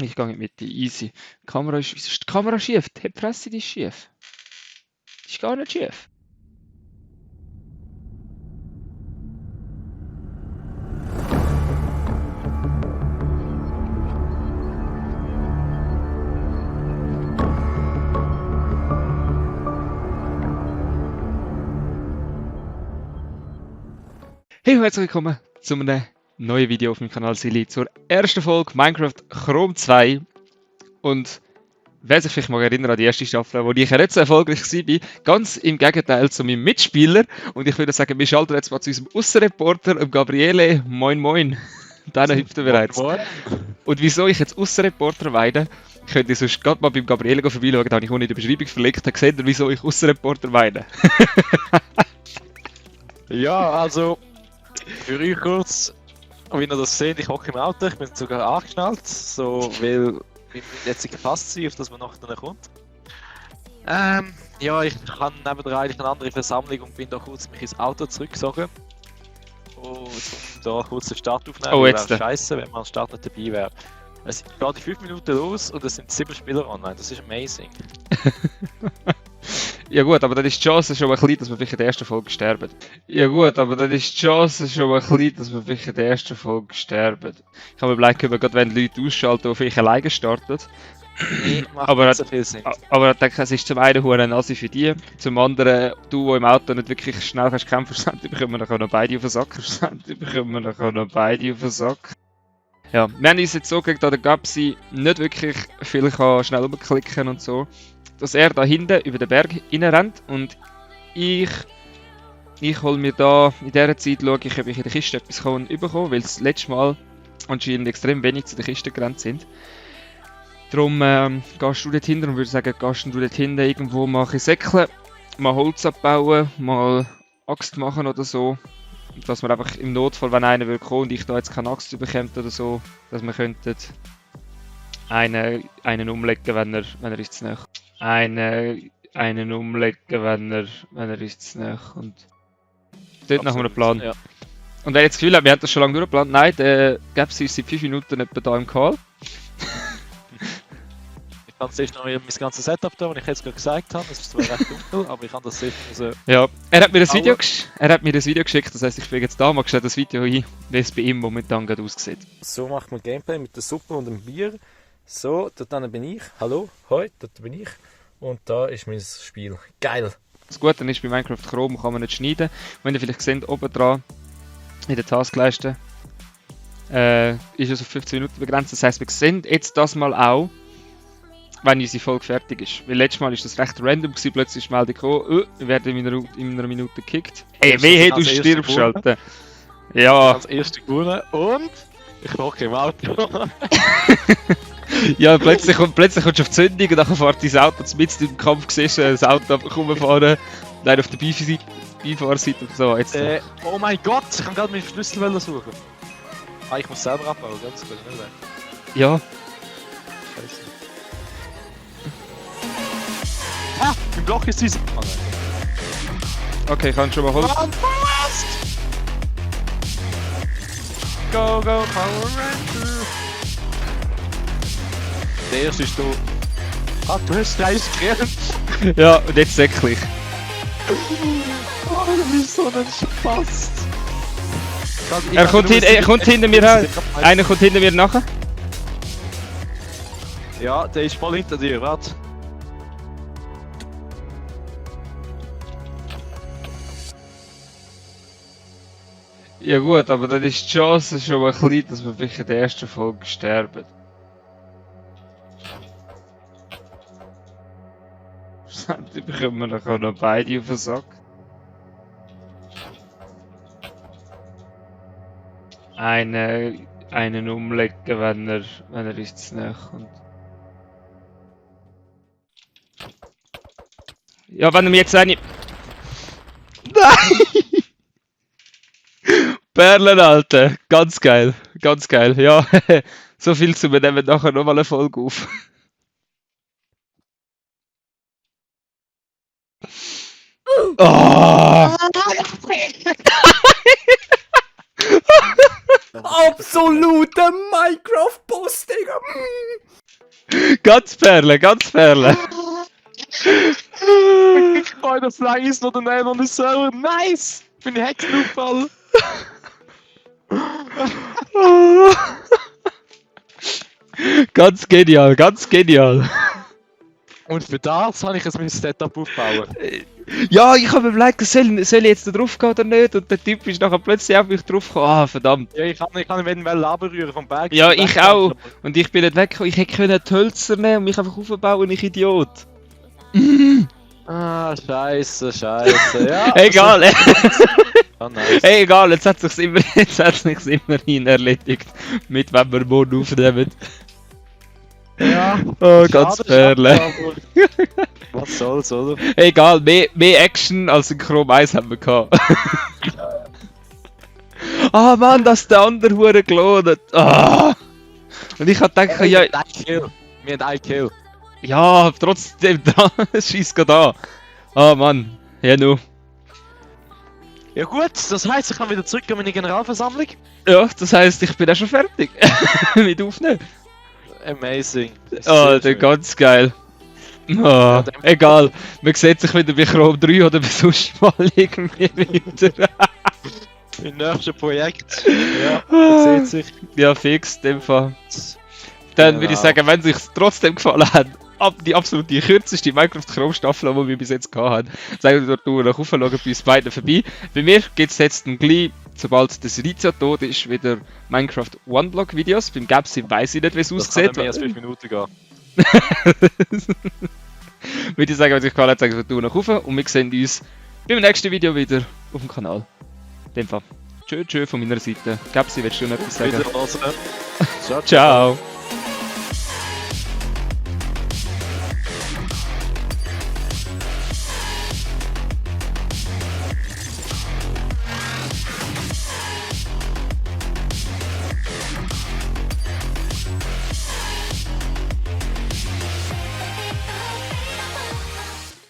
Ich gehe in die Mitte, easy. Die Kamera ist, wieso ist die Kamera schief? Die Presse die ist schief. Die ist gar nicht schief. Hey und herzlich willkommen zu einem neuen Video auf meinem Kanal Silly zur ersten Folge Minecraft Chrome 2. Und wer sich vielleicht mal erinnern an die erste Staffel, wo ich ja nicht so erfolgreich war, ganz im Gegenteil zu meinem Mitspieler. Und ich würde sagen, wir schalten jetzt mal zu unserem Aussenreporter, Gabriele. Moin Moin. Deiner hüpft er bereits. Moin. Und wieso ich jetzt Aussenreporter weide, könnt ihr sonst gerade mal beim Gabriele vorbeischauen, da habe ich auch in der Beschreibung verlinkt, da seht ihr, wieso ich Aussenreporter weide. Ja, also für euch kurz, wie ihr das seht, ich hocke im Auto, ich bin sogar angeschnallt, so, weil wir jetzt gefasst sind, auf dass man nachher kommt. Ja, ich habe nebenan eigentlich eine andere Versammlung und bin da kurz mich ins Auto zurückgezogen. Und da kurz den Start aufnehmen, Oh, wäre jetzt. scheiße, wenn man am Start nicht dabei wäre. Es geht gerade 5 Minuten los und es sind 7 Spieler online, das ist amazing. Ja gut, aber dann ist die Chance schon mal klein, dass wir vielleicht in der ersten Folge sterben. Ja gut, aber dann ist die Chance schon mal klein, dass wir vielleicht in der ersten Folge sterben. Ich habe mir überlegt, ob wir gerade wenn Leute ausschalten, die vielleicht alleine starten. Nee, macht Aber nicht so viel Sinn. Aber ich denke, es ist zum einen hure Nasi für die, zum anderen, du, der im Auto nicht wirklich schnell kannst kämpfen, schlussendlich bekommen wir nachher noch beide auf den Sack. Schlussendlich bekommen wir nachher noch beide auf den Sack. Ja, wir haben uns jetzt so gegen da der Gapsi nicht wirklich viel kann schnell rumklicken und so, dass er da hinten über den Berg rennt und ich hole mir da in dieser Zeit, schaue ich, ob ich in der Kiste etwas bekomme, weil das letzte Mal anscheinend extrem wenig zu der Kiste gerannt sind. Darum gehst du dort hinten und würde sagen, gehst du dort hinten irgendwo mal säckeln, mal Holz abbauen, mal Axt machen oder so. Dass wir einfach im Notfall, wenn einer will kommen und ich da jetzt keine Axt bekommt oder so, dass wir könnten einen umlegen, wenn er ist zu nahe. Einen umlegen, wenn er ist zu nahe. Und dort nach einem Plan. Ja. Und wer jetzt das Gefühl hat, wir haben das schon lange durchgeplant, nein, der Gaps ist seit 5 Minuten etwa da im Call. Ich kann zuerst noch mein ganzes Setup da, was ich jetzt gerade gesagt habe. Es ist zwar recht dunkel, aber ich kann das sicher so. Ja, er hat mir das Video geschickt, das heisst, ich fliege jetzt da mal schnell das Video ein, wie es bei ihm momentan gerade aussieht. So macht man Gameplay mit der Suppe und dem Bier. So, dort bin ich. Hallo, hoi, dort bin ich. Und da ist mein Spiel. Geil! Das Gute ist, bei Minecraft Chrome kann man nicht schneiden. Wenn ihr vielleicht seht, oben dran in der Taskleiste ist es auf 15 Minuten begrenzt. Das heisst, wir sehen jetzt das mal auch, wenn unsere Folge fertig ist. Weil letztes Mal war das recht random, plötzlich ist die Meldung gekommen, wir werden in einer Minute gekickt. Ey, wehe, du stirbst, Alter. Ja. Als erste gewonnen und ich hocke im Auto. Ja, plötzlich kommst du auf die Zündung und dann fährt dein Auto mitten im Kampf, siehst du das Auto rumfahren, dann auf der Beifahrerseite und so. Jetzt. Oh mein Gott, ich kann gerade meinen Schlüssel suchen. Ah, ich muss selber abbauen, ganz gut, nicht weg. Ja. Scheiße. Ah, im Block ist dieser. Oh nein. Okay, kannst schon mal holen. Run fast! Go, go, Power Ranger! Der erste ist da. Ah, du hast 30 gerannt! Ja, und jetzt säcklich. Oh, du bist so ein Spast! Er kommt hinter mir her. Einer kommt hinter mir nachher. Ja, der ist voll hinter dir, warte. Ja gut, aber dann ist die Chance schon mal klein, dass wir vielleicht in der ersten Folge sterben. Die bekommen wir nachher noch beide auf den Sack. Einen umlegen, wenn er ist zu nahe kommt. Ja, wenn er mir jetzt eine... Nein! Perlen, Alter! Ganz geil, ja. So viel zu, wir nehmen nachher nochmal eine Folge auf. Oh! Absoluter Minecraft-Boss, Digga! Ganz Perle, ganz Perle. Spider Fly ist noch der Nail on the Server. Nice! Bin ich Hexen aufgefallen. Ganz genial, ganz genial. Und für das habe ich jetzt mein Setup aufgebaut. Ja, ich habe mir überlegt, soll ich jetzt da drauf gehen oder nicht? Und der Typ ist nachher plötzlich auf mich drauf gekommen. Ah, verdammt. Ja, ich kann ihn runterrühren vom Berg. Ja, ich auch. Und ich bin nicht weggekommen. Ich hätte können die Hölzer nehmen und mich einfach aufbauen, ich Idiot. Ah, scheiße. Ja. Egal, Ah, nice. hey, egal, jetzt hat sich's immerhin erledigt. Mit wem wir morgen aufnehmen. Ja. Oh, ganz Schade, Perle. aber was soll's, oder? Egal, mehr Action als in Chrome 1 haben wir gehabt. Ah Mann, dass der andere Hure gelohnt. Ah. Und ich hab gedacht, ja, Wir haben einen Kill. ja, trotzdem, schießt gerade an. Ah Mann, ja nu. Ja gut, das heisst, ich kann wieder zurück an meine Generalversammlung. Ja, das heisst, ich bin auch schon fertig. Mit Aufnehmen. Amazing. Oh, der ganz geil. Oh, egal, man sieht sich wieder bei Chrome 3 oder bei sonst mal irgendwie wieder. Im nächsten Projekt. Ja, man sieht sich. Ja, fix, in dem Fall. Dann würde ich sagen, wenn es euch trotzdem gefallen hat, die absolute kürzeste Minecraft Chrome Staffel, die wir bis jetzt gehabt haben, sagen wir dort nach oben, schauen bei uns beiden vorbei. Bei mir gibt es jetzt gleich, sobald der Silicia tot ist, wieder Minecraft One-Block Videos. Beim Gapsi weiss ich nicht, wie es Das aussieht. kann mehr als 5 Minuten gehen. Würde ich sagen, wenn es euch gefallen hat, sagen wir nach oben und wir sehen uns beim nächsten Video wieder auf dem Kanal. In dem Fall. Tschö von meiner Seite. Gapsi, willst du noch etwas sagen? Wieder was. Ciao. Ciao!